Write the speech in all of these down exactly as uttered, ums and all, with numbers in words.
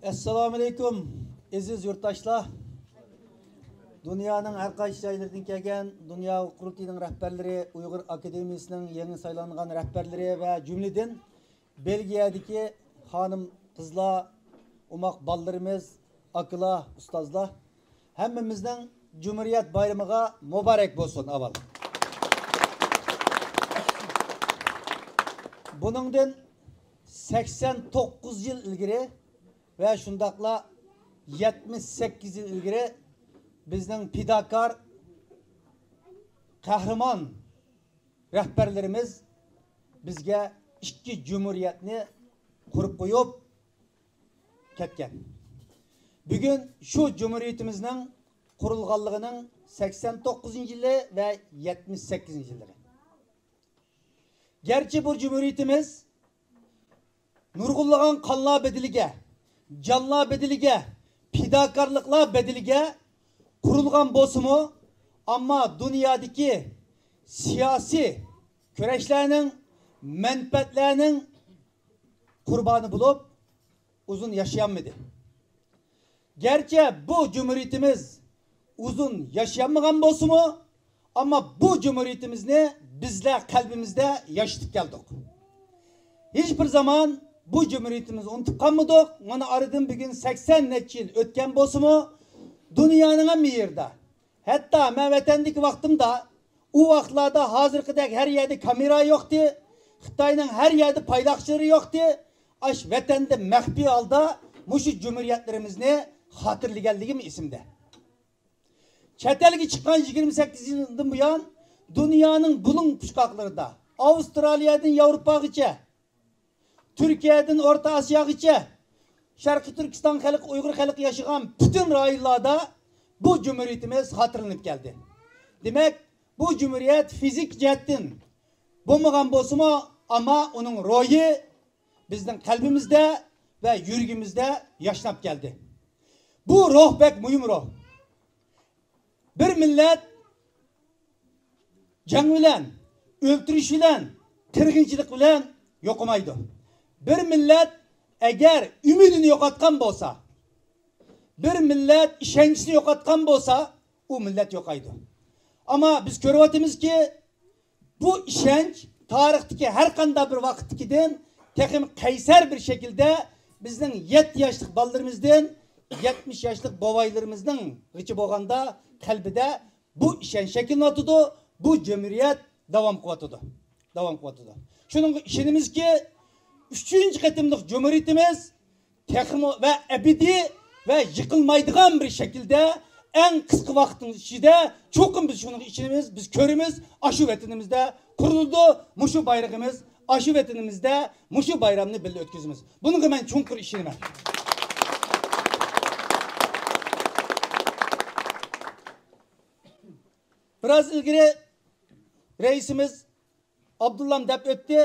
ئەسسالامۇئەلەيكۇم، ئەزىز يۇرتداشلار! دۇنيانىڭ ھەر قايسى جايلىرىدىن كەلگەن دۇنيا قۇرۇلتىيىنىڭ رەھبەرلىرى، ئۇيغۇر ئاكادېمىيىسىنىڭ يېڭى سايلانغان رەھبەرلىرى ۋە جۈملىدىن بېلگىيەدىكى خانىم، قىزلار، ئوماق بالىلىرىمىز، ئاكىلار، ئۇستازلار، ھەممىمىزنىڭ جۇمھۇرىيەت بايرىمىغا مۇبارەك بولسۇن ئاۋۋال. بۇنىڭدىن سەكسەن توققۇز يىل ئىلگىرى ۋە شۇنداقلا يەتمىش سەككىز يىل ئىلگىرى بىزنىڭ پىداكار، قەھرىمان رەھبەرلىرىمىز بىزگە ئىككى جۇمھۇرىيەتنى قۇرۇپ قويۇپ كەتكەن. بۈگۈن شۇ جۇمھۇرىيىتىمىزنىڭ قۇرۇلغانلىقىنىڭ سەكسەن توققۇزىنچى يىلى ۋە يەتمىش سەككىزىنچى يىللىرى. گەرچە بۇ جۇمھۇرىيىتىمىز نۇرغۇنلىغان قانلار بەدىلىگە، جانلار بەدىلىگە، پىداكارلىقلار بەدىلىگە قۇرۇلغان بولسىمۇ، ئەمما دۇنيادىكى سىياسىي كۈرەشلەرنىڭ، مەنپەئەتلەرنىڭ قۇربانى بولۇپ، ئۇزۇن ياشىيالمىدى. گەرچە بۇ جۇمھۇرىيىتىمىز ئۇزۇن ياشىيالمىغان بولسىمۇ، ئەمما بۇ جۇمھۇرىيىتىمىزنى بىزلەر قەلبىمىزدە ياشىتىپ كەلدۇق. ھېچ بىر زامان بۇ جۇمھۇرىيىتىمىزنى ئۇنتۇپ قالمىدۇق. مانا ئارىدىن بۈگۈن سەكسەن نەچچە يىل ئۆتكەن بولسىمۇ، دۇنيانىڭ ھەممە يېرىدە، ھەتتا مەن ۋەتەندىكى ۋاقتىمدا، ئۇ ۋاقىتلاردا ھازىرقىدەك ھەر يەردە كامېرا يوقتى، خىتاينىڭ ھەر يەردە پايلاقچىلىرى يوقتى. ئاش ۋەتەندە مەخپىي ھالدا مۇشۇ جۇمھۇرىيەتلىرىمىزنى خاتىرىلىگەنلىكىم ئېسىمدە. چەت ئەلگە چىققان يىگىرمە سەككىز يىلدىن بۇيان، دۇنيانىڭ بۇلۇڭ پۇچقاقلىرىدا، ئاۋسترالىيەدىن ياۋروپاغىچە، تۈركىيەدىن ئورتا ئاسىياغىچە، شەرقىي تۈركىستان خەلقى، ئۇيغۇر خەلقى ياشىغان پۈتۈن رايونلاردا بۇ جۇمھۇرىيىتىمىز خاتىرىلىنىپ كەلدى. دېمەك، بۇ جۇمھۇرىيەت فىزىك جەھەتتىن بولمىغان بولسىمۇ، ئەمما ئۇنىڭ روھى بىزنىڭ قەلبىمىزدە ۋە يۈرىكىمىزدە ياشناپ كەلدى. بۇ روھ بەك مۇھىم روھ. بىر مىللەت جەڭ بىلەن، ئۆلتۈرۈش بىلەن، قىرغىنچىلىق بىلەن يوقىمايدۇ. بىر مىللەت ئەگەر ئۈمىدىنى يوقاتقان بولسا، بىر مىللەت ئىشەنچىنى يوقاتقان بولسا، ئۇ مىللەت يوقايدۇ. ئەمما بىز كۆرۈۋاتىمىزكى، بۇ ئىشەنچ تارىختىكى ھەر قانداق بىر ۋاقىتتىكىدىن تېخىمۇ قەيسەر بىر شەكىلدە بىزنىڭ يەتتە ياشلىق بالىلىرىمىزدىن يەتمىش ياشلىق بوۋايلىرىمىزنىڭغىچە بولغاندا قەلبىدە بۇ ئىشەنچ شەكىللىنىۋاتىدۇ، بۇ جۇمھۇرىيەت داۋام قىلىۋاتىدۇ. داۋام قىلىۋاتىدۇ. شۇنىڭغا ئىشىنىمىزكى، ئۈچىنچى قېتىملىق جۇمھۇرىيىتىمىز تېخىمۇ ۋە ئەبەدىي ۋە يىقىلمايدىغان بىر شەكىلدە ئەڭ قىسقا ۋاقىتنىڭ ئىچىدە، چوقۇم بىز شۇنىڭغا ئىشىنىمىز، بىز كۆرىمىز، ئاشۇ ۋەتىنىمىزدە قۇرۇلىدۇ، مۇشۇ بايرىقىمىز، ئاشۇ ۋەتىنىمىزدە مۇشۇ بايرامنى بىللە ئۆتكۈزىمىز. بۇنىڭغا مەن چوڭقۇر ئىشىنىمەن. بىراز ئىلگىرى رەئىسىمىز ئابدۇللام دەپ ئۆتتى.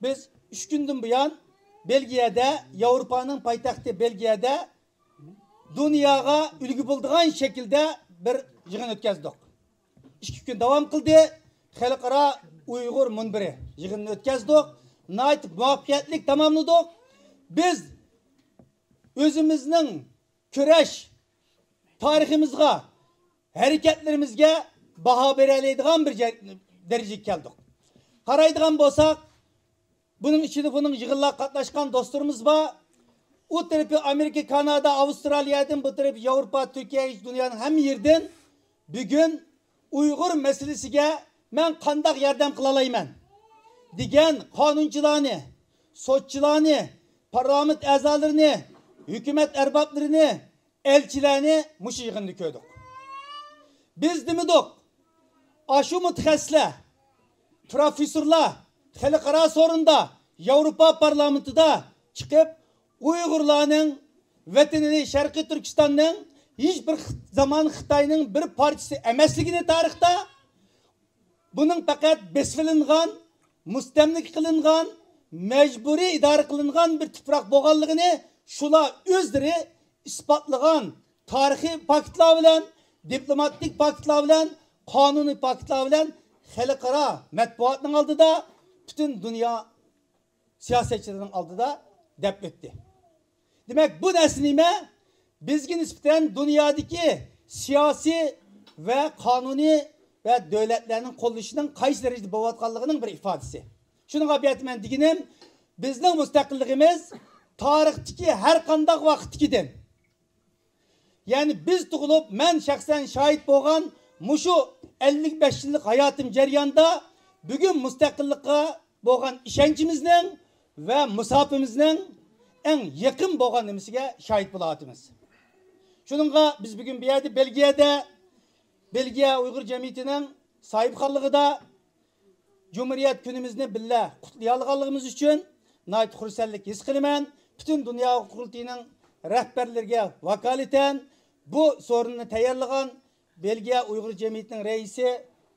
بىز ئۈچ كۈندىن بۇيان بېلگىيەدە، ياۋروپانىڭ پايتەختى بېلگىيەدە دۇنياغا ئۈلگە بولىدىغان شەكىلدە بىر يىغىن ئۆتكەزدۇق. ئىككى كۈن داۋام قىلدى. خەلقئارا ئۇيغۇر مۇنبىرى يىغىنىنى ئۆتكەزدۇق. ناھايىتى مۇۋەپپەقىيەتلىك تاماملىدۇق. بىز ئۆزىمىزنىڭ كۈرەش تارىخىمىزغا، ھەرىكەتلىرىمىزگە باھا بېرەلەيدىغان بىر جە-، دەرىجىگە كەلدۇق. قارايدىغان بولساق، بۇنىڭ ئىچىدە بۇنىڭ يىغىنلارغا قاتناشقان دوستلىرىمىز بار. ئۇ تەرىپى ئامېرىكا، كانادا، ئاۋسترالىيەدىن، بۇ تەرەپ ياۋروپا، تۈركىيە، دۇنيانىڭ ھەممە يېرىدىن بۈگۈن ئۇيغۇر مەسىلىسىگە مەن قانداق ياردەم قىلالايمەن دېگەن قانۇنچىلارنى، سوتچىلارنى، پارلامېنت ئەزالىرىنى، ھۆكۈمەت ئەربابلىرىنى، ئەلچىلەرنى مۇشۇ يىغىندا كۆردۇق. بىز دېمىدۇق، ئاشۇ مۇتەخەسسىسلەر، پروفېسسورلار خەلقئارا سورۇندا، ياۋروپا پارلامېنتىدا چىقىپ، ئۇيغۇرلارنىڭ ۋەتىنىنى، شەرقىي تۈركىستاننىڭ ھېچ بىر خىت-، زامان خىتاينىڭ بىر پارچىسى ئەمەسلىكىنى تارىختا، بۇنىڭ پەقەت بېسىۋېلىنغان، مۇستەملىكە قىلىنغان، مەجبۇرىي ئىدارە قىلىنغان بىر تۇپراق بولغانلىقىنى شۇلار ئۆزلىرى ئىسپاتلىغان تارىخىي پاكىتلار بىلەن، دىپلوماتىك پاكىتلار بىلەن، قانۇنىي پاكىتلار بىلەن خەلقئارا مەتبۇئاتنىڭ ئالدىدا، پۈتۈن دۇنيا سىياسەتچىلىرىنىڭ ئالدىدا دەپ ئۆتتى. دېمەك، بۇ نەرسە نېمە؟ بىزگە نىسبەتەن دۇنيادىكى سىياسىي ۋە قانۇنىي ۋە دۆلەتلەرنىڭ قوللىشىنىڭ قايسى دەرىجىدە بولۇۋاتقانلىقىنىڭ بىر ئىپادىسى. شۇنىڭغا بۇ يەردە مەن دېگىنىم، بىزنىڭ مۇستەقىللىقىمىز تارىختىكى ھەر قانداق ۋاقىتتىكىدىن، يەنى بىز تۇغۇلۇپ، مەن شەخسەن شاھىت بولغان مۇشۇ ئەللىك بەش يىللىق ھاياتىم جەريانىدا بۈگۈن مۇستەقىللىققا بولغان ئىشەنچىمىزنىڭ ۋە مۇساپىمىزنىڭ ئەڭ يېقىن بولغان نېمىسىگە شاھىت بولۇۋاتىمىز. شۇنىڭغا بىز بۈگۈن بۇ يەردە بېلگىيەدە، بېلگىيە ئۇيغۇر جەمئىيىتىنىڭ ساھىبخانلىقىدا جۇمھۇرىيەت كۈنىمىزنى بىللە قۇتلىيالىغانلىقىمىز ئۈچۈن ناھايىتى خۇرسەنلىك ھېس قىلىمەن. پۈتۈن دۇنيا ئۇيغۇر قۇرۇلتىيىنىڭ رەھبەرلىرىگە ۋاكالىتەن بۇ سورۇننى تەييارلىغان بېلگىيە ئۇيغۇر جەمئىيىتىنىڭ رەئىسى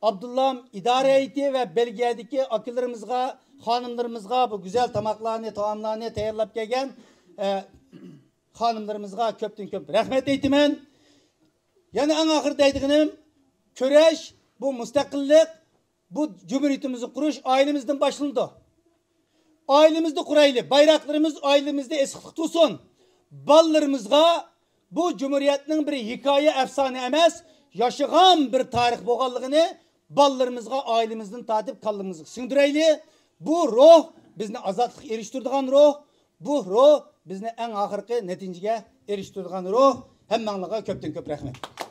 ئابدۇللام، ئىدارە ھەيئىتى ۋە بېلگىيەدىكى ئاكىلىرىمىزغا، خانىملىرىمىزغا بۇ گۈزەل تاماقلارنى، تائاملارنى تەييارلاپ كەلگەن، ئە، خانىملىرىمىزغا كۆپتىن كۆپ رەھمەت ئېيتىمەن. يەنە ئەڭ ئاخىرىدا دەيدىغىنىم، كۈرەش، بۇ مۇستەقىللىق، بۇ جۇمھۇرىيىتىمىزنى قۇرۇش ئائىلىمىزدىن باشلىنىدۇ. ئائىلىمىزدە قۇرايلى، بايراقلىرىمىز ئائىلىمىزدە ئېسىقلىق تۇرسۇن. بالىلىرىمىزغا بۇ جۇمھۇرىيەتنىڭ بىر ھېكايە، ئەپسانە ئەمەس، ياشىغان بىر تارىخ بولغانلىقىنى بالىلىرىمىزغا ئائىلىمىزدىن تارتىپ كاللىمىزغا سىڭدۈرەيلى. بۇ روھ بىزنى ئازادلىققا ئېرىشتۈرىدىغان روھ. بۇ روھ بىزنى ئەڭ ئاخىرقى نەتىجىگە ئېرىشتۈرىدىغان روھ. ھەممەڭلارغا كۆپتىن كۆپ رەھمەت.